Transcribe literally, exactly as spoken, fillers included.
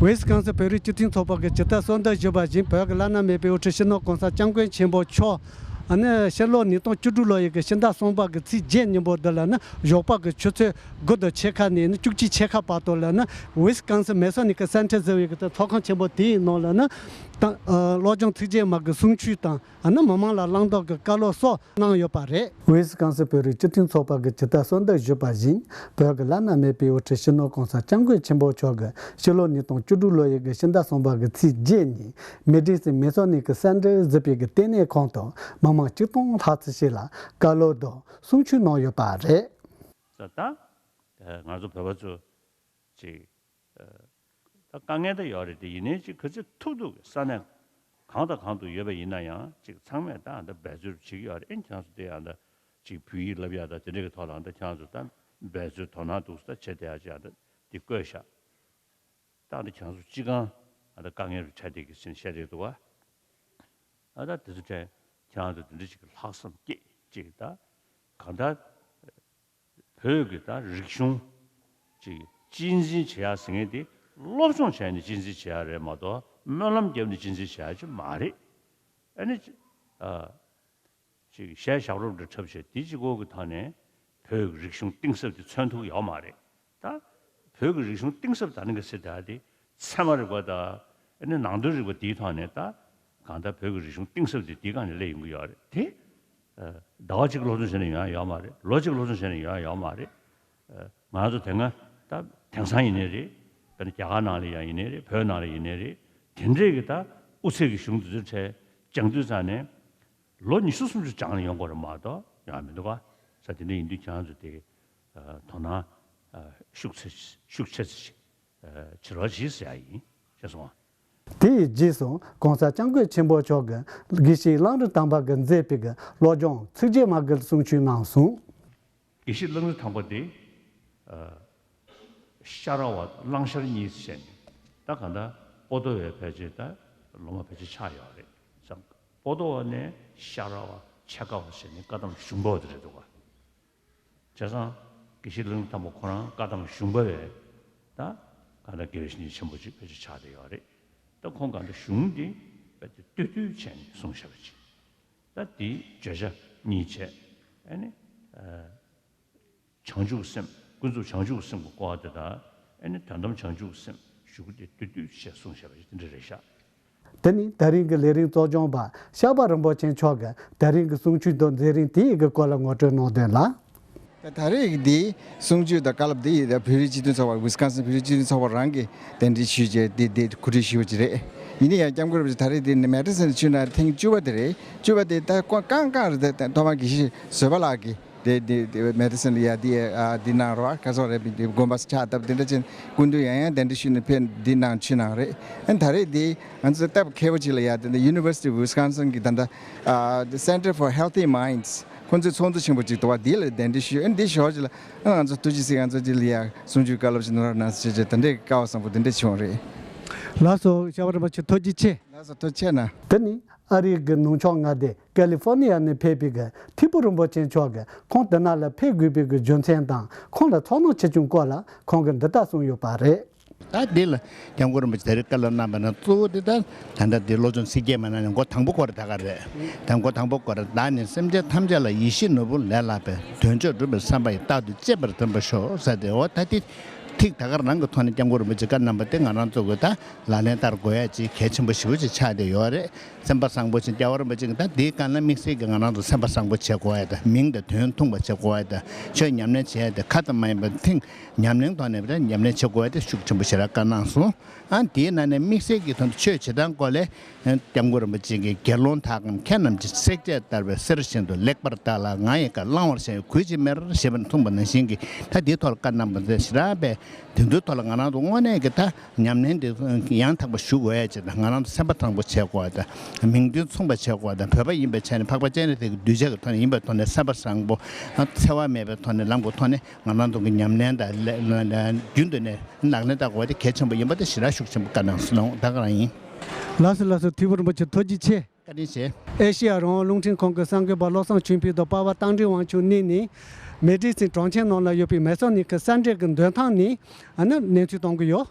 ཝི་སི་ཀོན་སིན་བོད་རིགས་སྤྱི་མཐུན་ཚོགས་པ་གིས་ཇི་ལྟར་གསོལ་འདེབས་ཞུས་པ་བཞིན། བོད་ཀྱི་བླ་ན་མེད་པའི་དབུ་ཁྲིད་སྤྱི་ནོར་༸གོང་ས་༸སྐྱབས་མགོན་ཆེན་པོ་མཆོག་ཨ་ནི་ཕྱི་ལོ་ཉིས་སྟོང་བཅུ་དྲུག་ལོ་ཡི་གི་ཕྱི་ཟླ་གསུམ་པ་གི་ཚེས་བརྒྱད་ཉིན་མོ་འདི་ལ་ནི་ཞོགས་པ་གི་ཆུ་ཚོད་དགུ་དང་ཕྱེད་ཀ་ནས་ནི་བཅུ་གཅིག་ཕྱེད་ཀ་བར་དུ་ལ་ནི་ཝི་སི་ཀོན་སིན་མེ་སོ་ནིག་གི་སེན་ཊར་ཟེར་བའི་གི་ཚོགས་ཁང་ཆེན་པོ་དེའི་ནང་ལ་ནི་ད་ཨ་བློ་སྦྱོང་ཚིགས་བཅད་མ་གི་གསུང་ཆོས་དང་། ཨ་ནི་མི་མང་ལ་བླང་དོར་གྱི་བཀའ་སློབ་སོགས་གནང་ཡོད་པ་རེད། ཝི་སི་ཀོན་སིན་བོད་རིགས་སྤྱི་མཐུན་ཚོགས་པ་གིས་ཇི་ལྟར་གསོལ་འདེབས་ཞུས་པ་བཞིན། བོད་ཀྱི་བླ་ན་མེད་པའི་དབུ་ཁྲིད་སྤྱི་ནོར་༸གོང་ས་༸སྐྱབས་མགོན་ཆེན་པོ་མཆོག་གིས་ཕྱི་ལོ་ཉིས་སྟོང་བཅུ་དྲུག་ལོ་ཡི་གི་ཕྱི་ཟླ་གསུམ་པ་གི་ཚེས་བརྒྱད་ཉིན་མེ་ཌི་སིན་མེ་སོ་ནིག་གི་སེན་ཊར་ཟེར་བའི་གི་ལྟེ་གནས་ཁང་དུ་མི་མང་ཆིག་སྟོང་ལྷག་ཙམ་ཞིག་ལ་བཀའ་སློབ་དང་གསུང་ཆོས་གནང་ཡོད་པ་རེད། ད་ལྟ་ང་ཚོ་བོད་པ་ཚོ་ཅིག་ད་དཀའ་ངལ་ད་ཡོད་རེད་དེ། ཡིན་ནའི་ཅིག་ག་ཚོད་ཐུབ་ཐུབ་ཀྱི་ས་གནས་གང་དང་གང་དུ་ཡོད་པ་ཡིན་ན་ཡང་ཅིག་ཚང་མས་ད་ཨ་ད་འབད་རྩོལ་བྱེད་ཀྱི་ཡོད་རེད། ཨེ་ཁྱེད་རང་ཚོ་དེ་ཨ་ད་ཅིག་བོད་ཡིག་བསླབ་ཡ་ད་དེ་འདྲ་གི་ཐོག་ལ་ཨ་ད་ཁྱེད་རང་ཚོ་ད་འབད་རྩོལ་དོ་སྣང་འདུག་ས་ད་བྱེད་བསྡད་ཡ་ཅིག་ཨ་ད་དེ་བཀོད་བཞག་ད་ཨ་ད་ཁྱེད་རང་ཚོ་སྤྱི་བསྒང་ཨ་ད་དཀའ་ངལ་རུ་འཕྲད་བསྡད་ཀྱི་ཟེར་ནས་བཤད་བསྡད་འདུག་བ། ཨ་ད་དེ་ཚོ་དྲན་ཁྱེད་རང་ཚོ་དེ་འདྲ་ཅིག་གི་ལྷག་བསམ་སྐྱེད་ཅིག་ད་གང་ལྟར། བོད་ཀྱི་ད་རིག་གཞུང་ཅིག་གཅེས་འཛིན་བྱེད་ཡ་ཟེར་མཁན་དེ་སློབ་སྦྱོང་བྱས་ནས་གཅེས་འཛིན་བྱེད་ཡ་རེད་མ་གཏོགས་སྨོན་ལམ་བརྒྱབ་ནས་གཅེས་འཛིན་བྱེད་ཡ་ཅིག་མ་རེད། ཨ་ནི་ཅི་ཨ་ཅིག་གཞས་ཞབས་བྲོ་འདྲ་འཁྲབ་བྱས་དེ་གཅིག་པོ་གི་ཐོག་ནས་བོད་ཀྱི་རིག་གཞུང་གཏིང་ཟབ་དེ་མཚོན་ཐུབ་ཡོད་མ་རེད། ད་བོད་ཀྱི་རིག་གཞུང་གཏིང་ཟབ་ད་ནི་ག་ཟེར་ད་དེ་ཚད་མ་རིག་པ་དང་ཨ་ནི་ནང་དོན་རིག་པ་དེའི་ཐོག་ནས་ད་གང་ལྟར་བོད་ཀྱི་རིག་གཞུང་གཏིང་ཟབ་དེ་དེའི་སྒང་ནས་སླེབས་ཡོང་གི་ཡོད་རེད་དེ། ཟླ་བ་གཅིག་སློབ་སྦྱོང་བྱས་ནས་ཡོང་ཡ་ཡོད་མ་རེད། ལོ་གཅིག་སློབ་སྦྱོང་བྱས་ནས་ཡོང་ཡ་ཡོད་མ་རེད། ང་ཚོ་དེ་སྔ་ད་དེང་སང་ཡིན་ནའི་རེད། དཔེར་ན་རྒྱ་གར་ནང་ལ་ཡང་ཡིན་ནའི་རེད། བོད་ནང་ལ་ཡིན་ནའི་རེད། དེ་འདྲས་ཀྱི་ད་དབུ་ཚད་ཀྱི་གཞུང་དེ་ཚོའི་གྲས་སྦྱང་དུས་ཙང་ནས་ལོ་ཉི་ཤུ་སུམ་ཅུ་སྦྱངས་ནས་ཡོང་དགོས་རེད་མ་གཏོགས་ཡོང་ཡ་མི་འདུག་ག་ས་དེ་འདྲ་ཡིན་དུས་ཁྱེད་རང་ཚོ་དེ་དོ་སྣང་ཤུགས་ཆེ་ཤུགས་ཆེ་ཙམ་ཞིག་བྱེད་རོགས་གྱིས་ཟེར་ཡ་ཡིན། ཤེས་སོང་ཨ། དེའི་རྗེས་སུ་༸གོང་ས་༸སྐྱབས་མགོན་ཆེན་པོ་མཆོག་གིས་དགེ་བཤེས་གླང་རི་ཐང་པ་གིས་མཛད་པའི་གི་བློ་སྦྱོང་ཚིགས་བཅད་མ་གི་གསུང་ཆོས་གནང་སོང་། དགེ་བཤེས་གླང་རི་ཐང་པ་དེ་ཨ་ཤ་ར་བ་གླང་ཤར་གཉིས་བྱས་ནས་ད་ག་ད་པོ་ཏོ་བའི་ཕལ་ཆེར་ད་སློབ་མ་ཕལ་ཆེར་ཆགས་ཡོད་རེད་བསམ། པོ་ཏོ་བ་ནས་ཤ་ར་བ་ཕྱེད་ཀ་བ་བྱས་ནས་བཀའ་གདམས་གཞུང་པ་བ་དེ་རེད་འདུག་ག་བྱས་ཙང་དགེ་བཤེས་གླང་རི་ཐང་པ་ཁོ་རང་བཀའ་གདམས་གཞུང་པ་བས་ད་ག་ད་དགེ་བའི་བཤེས་གཉེན་ཆེན་པོ་ཅིག་ཕལ་ཆེར་ཆགས་བསྡད་ཡོད་རེད། ད་ཁོང་ག་ད་གཞུང་འདི་རྦད་དེ་བསྟུད་བསྟུད་བྱས་ནས་གསུངས་བཞག་པ་ཅིག་ད་དེའི་བརྗོད་བྱ་གཉིས་བྱས། ཨ་ནི་ཨ་བྱང་ཆུབ་སེམས། ཀུན་རྫོབ་བྱང་ཆུབ་སེམས་ཀྱི་སྐོར་དེ་དང་། ཨ་ནི་དོན་དམ་བྱང་ཆུབ་སེམས་ཞུ་རྒྱུ་དེ་བསྟུད་བསྟུད་བྱས་གསུངས་བཞག་པ་ཞིག་དེ་འདྲ་རེད་ཤག་དེ་ནི་ད་རིང་གི་ལས་རིམ་གཙོ་སྐྱོང་པ་ཤར་པ་རིན་པོ་ཆེ་མཆོག་གིས་ད་རིང་གི་གསུང་ཆོས་དང་མཛད་རིམ་དེའི་གི་སྐོར་ལ་ངོ་སྤྲོད་གནང་དོན་ལ། ད་ད་རེས་ཀྱི་འདིའི་གསུང་ཆོས་དང་བཀའ་སློབ་འདི་ཡིས་ད་བོད་རིགས་སྤྱི་མཐུན་ཚོགས་པ། ཝི་སི་ཀོན་སིན་བོད་རིགས་སྤྱི་མཐུན་ཚོགས་པ་རང་གིས་གདན་འདྲེན་ཞུས་བྱས་འདི་འདི་གོ་སྒྲིག་ཞུས་པ་ཅིག་རེད། ཡིན་ན་ཡང་སྐྱབས་མགོན་རིན་པོ་ཆེ་ད་རེས་འདི་ནི་མེ་ཌི་སིན་ལ་ཕྱིན་ན་ཐེངས་བཅུ་པ་དེ་རེད། བཅུ་པ་དེ་ད་ཀོ་རྐང་རྐང་རེད། ད་ཐོག་མར་དགེ་བཤེས་བཟོད་པ་ལགས་ཀྱིས་དེ་དེ་དེ་མེ་ཌི་སིན་ལ་ཡ་འདི་ཨ་འདི་གནང་རོགས། ཁ་སོག་རེད་པའི་དགོན་པ་ཆགས་སྟབས་དེ་འདྲ་ཅན་སྐུ་མདུན་ཡང་ཡང་གདན་འདྲེན་ཞུས་ནས་ཕེབས་འདི་གནང་ཕྱིན་གནང་རེད། ཨ་ད་རེས་འདི་ང་ཚོ་སྟབས་མཁས་པོ་ཅིག་ལ་ཡ་དེ་འདྲ་University of Wisconsin གི་ད་ལྟ་ཨ་Center for Healthy Minds ཁོང་ཚོའི་ཚོགས་འདུ་ཆེན་པོ་ཅིག་འདུག་བ། འདི་ལ་གདན་འདྲེན་ཞུས། ཨ་འདི་ཞོར་ཅིག་ལ་ཨ་ང་ཚོ་ཐུགས་རྗེ་གཟིགས། ང་ཚོ་འདི་ལ་ཡ་གསུང་ཆོས་བཀའ་སློབ་ཅིག་གནང་རོགས་གནང་ཟེར་བྱས་བྱས་དེ་འདྲའི་སྐལ་བ་བཟང་པོ་དེ་འདྲ་བྱུང་བ་རེད། ལགས་སོ། ཤར་པ་རིན་པོ་ཆེ་ཐུགས་རྗེ་ཆེ། ལགས་སོ། ཐུགས་རྗེ་ཆེ་གནང་། དེ་ནི་ཨ་རིའི་གི་ནུབ་ཕྱོགས་མངའ་སྡེ་ཀ་ལི་ཧྥོར་ནི་ཡ་ནས་ཕེབས་པའི་གི་ཐིག་པོ་རིན་པོ་ཆེ་མཆོག་གིས་ཁོང་དེ་ན་ལ་ཕེབས་དགོས་པའི་གི་རྒྱུ་མཚན་དང་ཁོང་ལ་ཚོར་སྣང་ཆེ་ཆུང་སྐོར་ལ་ཁོང་གིས་འདི་ལྟར་གསུངས་ཡོད་པ་རེད། ད་འདི་ལ་སྐྱབས་མགོན་རིན་པོ་ཆེ་ད་རེས་བཀའ་སློབ་གནང་བ་ན་གཙོ་བོ་འདི་ད་ད་ལྟ་འདི་བློ་སྦྱོང་ཚིགས་བཅད་མ་གནང་ནས་མགོ་དང་པོ་སྐོར་ད་ག་རེད། ད་མགོ་དང་པོ་སྐོར་བདག་ནི་སེམས་ཅན་ཐམས་ཅད་ལ་ཡིད་བཞིན་ནོར་བུ་ལས་ལྷག་པའི་དོན་མཆོག་སྒྲུབ་པའི་བསམ་པ་ཡིས་རྟག་ཏུ་གཅེས་པར་བརྩོན་པར་ཤོག་ཟེར་ཏེ། འོ་ད་འདི་ཐིག་ད་ག་རང་གི་ཐོག་ནས་སྐྱབས་མགོན་རིན་པོ་ཆེ་བཀའ་གནང་བ་དེ་ང་རང་ཚོ་གི་ད་ལག་ལེན་བསྟར་དགོས་ཡ་ཅིག་གལ་ཆེན་པོ་ཞེ་པོ་ཅིག་ཆགས་བསྡད་ཡོད་རེད། སེམས་པ་བཟང་པོ་ཅིག་སྐྱབས་མགོན་རིན་པོ་ཆེ་གིས་ད་འདིའི་སྒང་ལ་དམིགས་བསལ་གྱི་ང་རང་ཚོ་སེམས་པ་བཟང་པོ་བྱེད་དགོས་ཡ་དང་། མིང་དང་དོན་མཚུངས་པ་བྱེད་དགོས་ཡ་དང་། ཆོས་ཉམས་ལེན་བྱེད་ཡ་དེ་ཁ་ཙམ་མ་ཡིན་པར་ཐེངས་ཉམས་ལེན་ཐོག་ནས་ཉམས་ལེན་བྱེད་དགོས་ཡ་དེ་ཤུགས་ཆེན་པོ་ཞེ་དྲག་བཀའ་གནང་སོང་། ཨ་དེའི་ནང་ནས་དམིགས་བསལ་གྱི་དོན་དུ་ཆོས་བྱེད་སྟངས་སྐོར་ལས་སྐྱབས་མགོན་རིན་པོ་ཆེ་གིས་དགེ་སློང་དག་གམ་མཁས་རྣམས་ཀྱིས་བསྲེག་བཅད་བརྡར་བའི་གསེར་བཞིན་དུ་ལེགས་པར་བལྟ་ལ། ང་ཡི་བཀའ་བླང་བར་བྱ་བའི་གུས་ཀྱིས་སྨྲ་ཞེས་པ་མཚུངས་པ་ནང་བཞིན་གྱི་ད་འདིའི་ཐོག་ལ་བཀའ་གནང་བ་དེ་ཞེ་དྲག་པས། དེ་ཚོའི་ཐོག་ལ་ང་རང་ཚོ་དངོས་གནས་ཀྱི་ད་ཉམས་ལེན་དེ་ཡང་དག་པ་ཞུ་དགོས་ཡ་ཅིག་དང་། ང་རང་ཚོ་སེམས་པ་དྲང་པོ་བྱེད་དགོས་ཡ་དང་། མིང་དོན་མཚུངས་པ་བྱེད་དགོས་ཡ་དང་། བོད་པ་ཡིན་པའི་ཆ་ནས་འཕགས་པ་སྤྱན་རས་གཟིགས་ཀྱི་གདུལ་བྱ་གི་ཐོག་ནས་ཡིན་པའི་ཐོག་ནས་སེམས་པ་བཟང་པོ། འཚེ་བ་མེད་པའི་ཐོག་ནས་ལམ་གྱི་ཐོག་ནས་ང་རང་ཚོ་གི་ཉམས་ལེན་དང་ལ་ལ་ལ་རྒྱུན་དུ་ནས་ལག་ལེན་བསྟར་དགོས་པ་དེ་གལ་ཆེན་པོ་ཡིན་པ་དེ་ཞེ་དྲག་ཤུགས་ཆེན་པོ་བཀའ་གནང་སོང་། ད་ག་རང་ཡིན། ལགས་སོ་ལགས་སོ། ཐིག་པོ་རིན་པོ་ཆེ་ཐུགས་རྗེ་ཆེ། བཀའ་དྲིན་ཆེ། ཨེ་ཤེ་ཡ་རང་དབང་རླུང་འཕྲིན་ཁང་གི་གསར་འགོད་པ་བློ་བཟང་ཆོས་འཕེལ་དང་པར་པ་རྟ་མགྲིན་དབང་ཕྱུག་གཉིས་ནས་མེ་ཌི་སིན་གྲོང་ཁྱེར་ནང་ལ་ཡོད་པའི་མེ་སོ་ནིག་གི་སེན་ཊར་གྱི་མདུན་ཐང་ནས་ཨ་ནི་གནས་ཚུལ་གཏོང་གི་ཡོད།